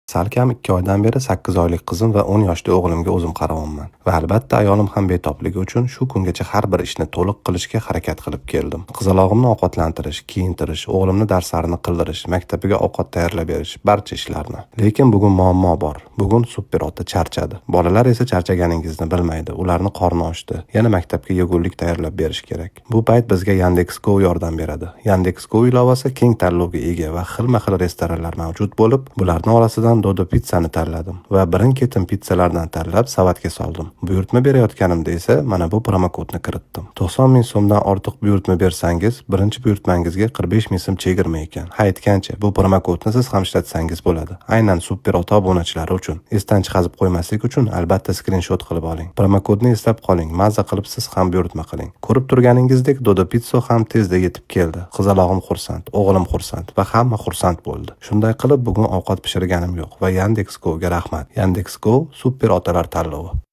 Salkam 2 oydan beri 8 oylik qizim va 10 yoshli o'g'limga o'zim qaryapman. Va albatta ayolim ham betobligi uchun shu kungacha har bir ishni to'liq qilishga harakat qilib keldim. Qizalog'imni ovqatlantirish, kiyintirish, o'g'limni darslarini qildirish, maktabiga ovqat tayyorlab berish, barcha ishlarni. Lekin bugun muammo bor. Bugun super ota charchadi. Bolalar esa charchaganingizni bilmaydi. Ularni qorni ochdi. Yana maktabga yegulik tayyorlab berish kerak. Bu payt bizga Yandex Go yordam beradi. Yandex Go ilovasi keng tanlovga ega va xilma-xil restoranlar mavjud bo'lib, bularning orasidan Dodo Pizzani tanladim va birin-ketin pizzalardan tanlab savatga soldim. Buyurtma berayotganimda esa mana bu promokodni kiritdim. 90 ming so'mdan ortiq buyurtma bersangiz, birinchi buyurtmangizga 45 ming so'm chegirma ekan. Ha, aytgancha, bu promokodni siz ham ishlatsangiz bo'ladi. Aynan super ota obunachilari uchun. Esdan chiqazib qo'ymaslik uchun albatta skrinshot qilib oling. Promokodni eslab qoling, maza qilib siz ham buyurtma qiling. Ko'rib turganingizdek, Dodo Pizza ham tezda yetib keldi. Qizalog'im xursand, o'g'lim xursand va hamma xursand bo'ldi. Shunday qilib bugun ovqat pishirganim yo'q va Yandex Go'ga rahmat. Yandex Go super otalar tanlovi.